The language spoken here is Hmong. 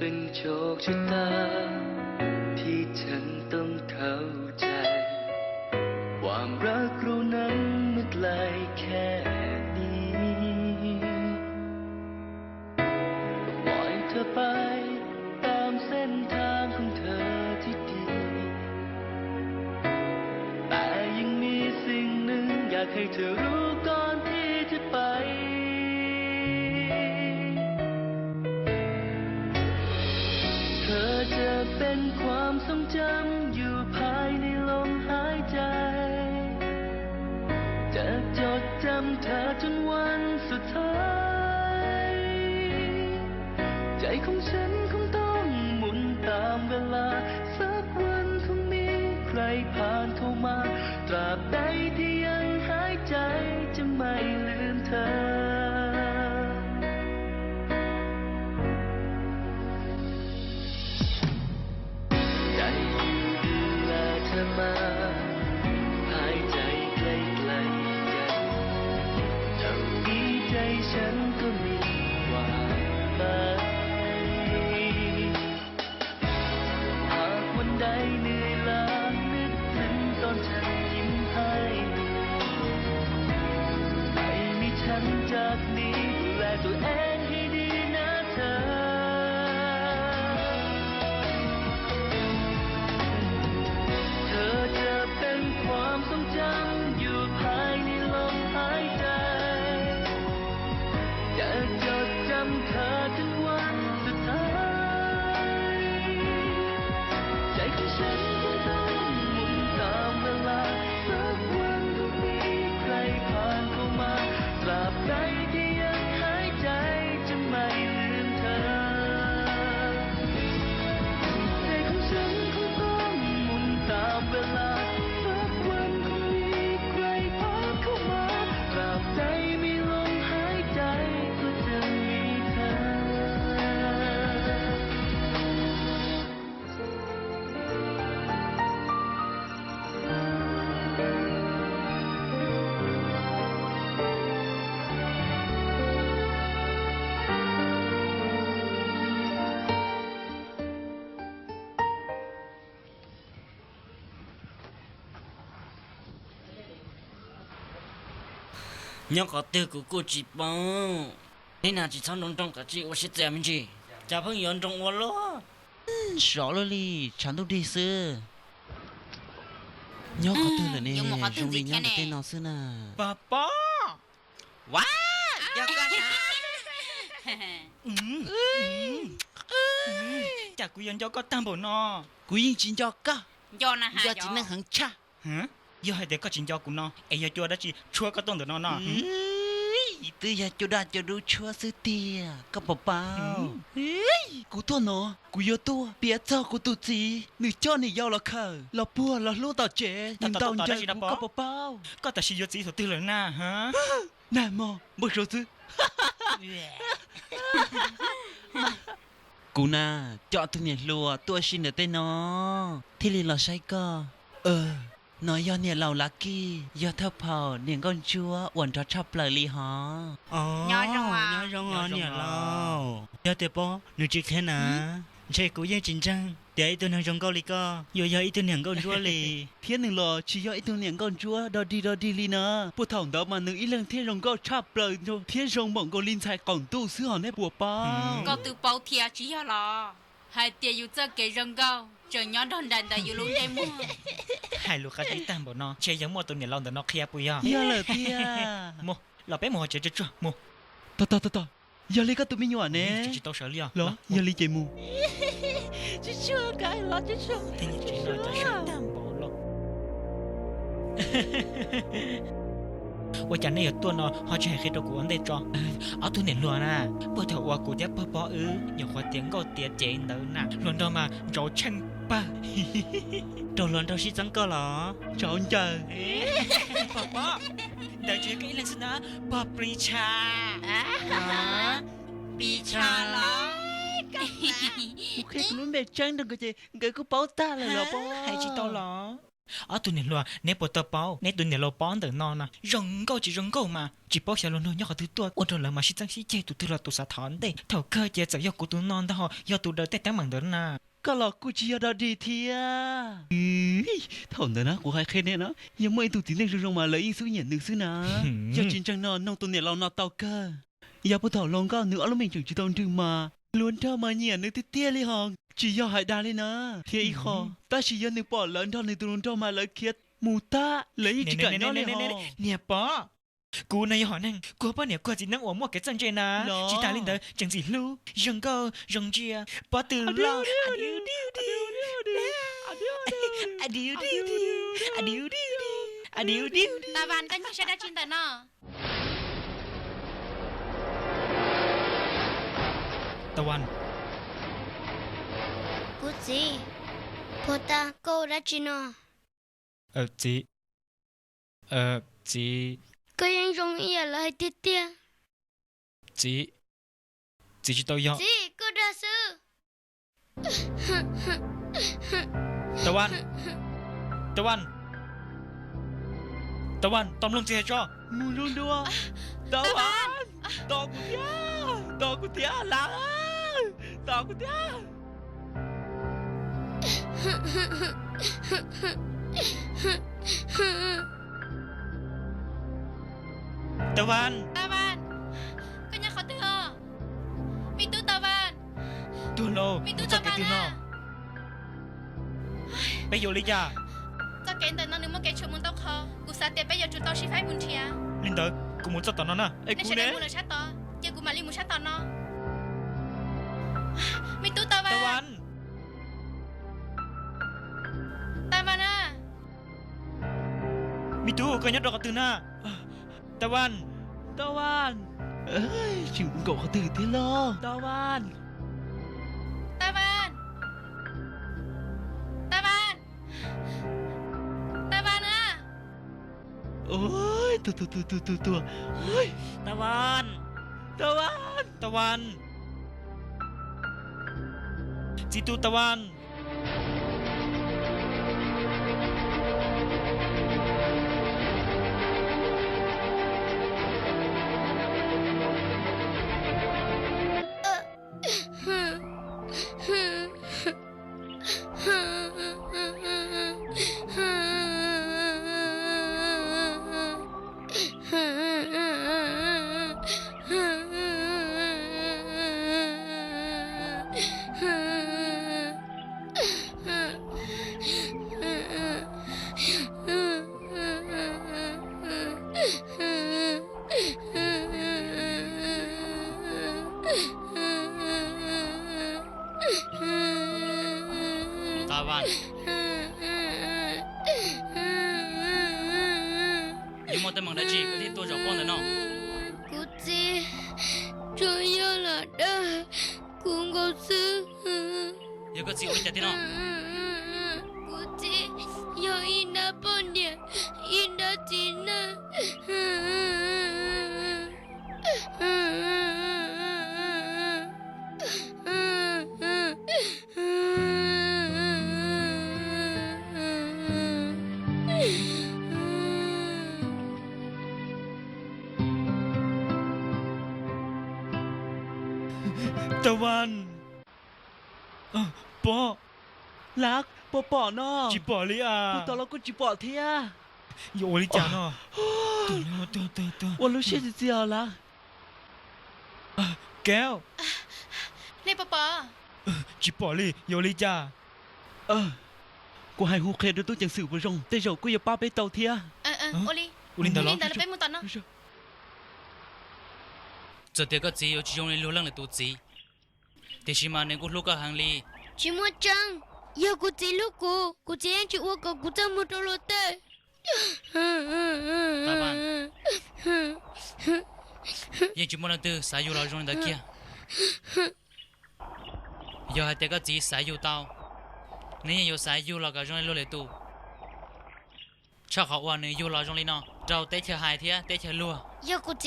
เป็นโชคชะตาที่ฉันต้องเข้าใจ ความรักเรานั้นมันไกลแค่นี้ ปล่อยเธอไปตามเส้นทางของเธอที่ดี แต่ยังมีสิ่งหนึ่งอยากให้เธอรู้ก่อนที่จะไป เธอจะเป็นความทรงจำอยู่ภายในลมหายใจ จะจดจำเธอจนวันสุดท้าย ใจของฉันคงต้องหมุนตามเวลา สักวันคงมีใครผ่านเข้ามา ตราบใดที่ยังหายใจจะไม่ลืมเธอ ใจดูแลเธอมา หายใจใกล้ๆกัน เท่านี้ใจฉันก็มีความหมาย หากวันใดเหนื่อยล้านึกถึงตอนฉันยิ้มให้ ไม่มีฉันจากนี้ดูแลตัวเองให้ดีนะเธอ เธอจะเป็นความทรงจำอยู่ภายในลมหายใจ จะจดจำเธอถึงวันสุดท้าย ใจของฉันคงต้องหมุนตามเวลา สักวันคงมีใครผ่านเข้ามา ตราบใดที่ยังหายใจจะไม่ลืมเธอ ใจของฉันคงต้องหมุนตามเวลา สักวันคงมีใครผ่านเข้ามา ตราบใดมีลมหายใจก็จะมีเธอ Nyob qhov twg kuv kuj tsis paub. Neb na tsis txhob nroo nroo kav tsij ua siab txias me ntsis, cas pheej yuav nroo ua luaj. Sov luaj li, tshav ntuj dig xwb. Nyob qhov twg lawm ne, zoo li nyob ntawm tej no xwb na. Pog Pob, ua, yog koj, cas kuv yuav nco koj tag npaum no? Kuv yeej tsis nco koj, nco txiv neej heev tshaj. Yog hais tias koj tsis nco kuv no es yog cua dab tsi tshuab koj tuaj ntawm no no? Twb yog cua daj cua dub tshuab xwb tiag, koj puas paub? Kuv tuaj no, kuv yuav tuaj piav txog kuv tus txiv, nws coj niam yau los khawm los puag los hlub tom tsev, nws ntaus ncaws kuv, koj puas paub? Koj tam sim yuav txiv thaum twg lawm na? Nag hmo npau suav xwb. Kuv na, coj tus niam hluas tuaj si ntawm tej no thiaj li los saib koj. No yog niam laus Lav Kij, yog thawj phaum niam nkauj ntsuab uas nrov tshaj plaws li hos. Nyob zoo os niam laus. Yog tias Pob nws tsis qhia na, ntshe kuv yeej tsis ntseeg tias ib tug neeg zoo nkauj li koj yuav yog ib tug niam nkauj ntsuab li. Thiab nws los tsis yog ib tug niam nkauj ntsuab dog dig dog dig li na. Puag thaum ntawd mas nws ib leeg thiaj zoo nkauj tshaj plaws thiab zoo npaum nkaus li ntxhais qaum ntuj xwb hos neb puas paub? Koj twb paub thiab tsis yog los? Hais tias yus txoj kev zoo nkauj tseem nyob nrog nraim ntawm yus lub ntsej muag. Hais lus qab zib tag npaum no, ntshe yog muaj tus niam laus ntawm no qhia puas yog? Yog lawm tiag. Mus, los peb mus hauv tsev tsuag tsuag mus. Tos tos tos tos, yog li koj tus me nyuam ne? Los, yog li ces mus. Tsuag tsuag, los tsuag tsuag. Ua cas nej yuav tuaj no ho tsis hais qhia rau kuv ua ntej tso? Ob tug niam hluas na, puag thaum uas kuv thiab Pog Pob wb nyuam qhuav tiav nkauj tiav cev ntawd na, hluas nraug mas ntsauv tsheej pawg. Rau hluas nraug sib txeeb koj los? Ntsauv ncaws. Pog Pob, ntawd tsis yog koj ib leeg xwb na, Pog Plis Tshas. Plis Tshas los? Kuv qhia kuv lub npe tseeb rau nkawd ces nkawd kuj paub tag lawm los Pob. Hais tsis tau los? Ob tug niam hluas, neb puas tau paub neb tus niam laus Pob ntawm no na? Zoo nkauj tsis zoo nkauj mas tsis paub xyov luag nug nyob qhov twg tuaj, ua rau lawv mas sib txeeb sib ceg, tus twg los tus xav thov ntej. Thaum kawg ces txawm yog kuv tus no ntag ho, yog tus daws tej teeb meem ntawd na. Koj los kuj tsis yog dog dig thiab. Thaum ntawd na kuv hais qhia nej na, yog muaj ib tug txiv neej zoo zoo mas lawv yeej xub nyiam nws xwb na. Yog tsis ntseeg no noog tus niam laus no tau kawg. Yog puag thaum hluas nkauj nws ob lub me tseem tsis tau nrwg mas hluas nraug mas nyiam nws tiag tiag li hos, tsis yog hais dag li na. Thiab ib qho, tab sis yog nws pom lawv nrog nws tus hluas nraug mas lawv khiav mus tag, lawv yeej tsis kam nyob li hos. Niam Pob, kuv no yog hom neeg kuag poj niam kuag txiv neej uas muaj kev txawj ntse na. Tsis tas li ntawd tseem ntxim hlub, zoo nkauj zoo ntsia, pob tw loj. Tau Vas, koj nyob saib dab tsi ntawm no? Tau Vas. Kuv txiv, puag ta koj ua dab tsi no? Txiv, txiv. Koj yeej zoo ib yam li lawv hais tiag tiag. Txiv, txiv tsis tau yog. Txiv, koj dag xwb. Tau Vas, Tau Vas, Tau Vas, tos mloog txiv hais tso. Mus zoo dua. Tau Vas, tos kuv thiab, tos kuv thiab Laj, tos kuv thiab. Tau Vas. Tau Vas, koj nyob qhov twg os? Me tub Tau Vas. Tuag lauj, me tub Tau Vas no. Peb yuav ua li cas? Txoj kev ntawm no nws muaj kev tshuam mus ntau qhov, kuv xav tias peb yuav tsum tau sib faib mus nrhiav. Li ntawd kuv mus txoj tom no na. Es kuv ne? Mus lawm sab tod, ces kuv mam li mus sab tom no. Me tub Tau Vas. Tau Vas na. Me tub, koj nyob rau qhov twg na? Tau Vas. Tau Vas. Tseem nkaum qhov twg thiab los? Tau Vas. Tau Vas. Tau Vas. Tau Vas na. Tuag, tuag, tuag, tuag, tuag. Tau Vas. Tau Vas. Tau Vas. Txiv tub Tau Vas. Tau Vas, yuav muaj teeb meem dab tsi koj thiaj tuaj zaum pob ntawm no? Kuv txiv tsuas yog lam dag kuv nkaus xwb. Yog koj txiv ua li cas tiag no? Kuv txiv yog ib nrab poj niam, ib nrab txiv neej. Tau Vas. Pom. Lav, puas pom no? Tsis pom li as. Kuv tos los kuj tsis pom thiab. Yuav ua li cas no? Ua lub siab txias txias os Lav. Kev. Nej puas pom? Tsis pom li, yuav ua li cas? Kuv hais hu qhia rau tub ceev xwm puas zoo, tej zaum kuj yuav pab peb tau thiab. Ua li ntawd los peb mus tom no. Txawm tias koj txiv yuav tsis zoo li luag leej lwm tus txiv, tiam sis mas nws kuj hlub koj heev li. Tsis muaj tseeb, yog kuv txiv hlub kuv, kuv txiv yeej tsis ua kom kuv txaj muag rau luag tej. Yeej tsis muaj leej twg xav yug los zoo li ntawd kiag. Yog hais tias koj txiv xav yug tau, nws yeej yuav xav yug los kom zoo li luag lwm tus, tshaj qhov uas nws yug los zoo li no rau teb chaws hais thiab teb chaws luag. Yog kuv txiv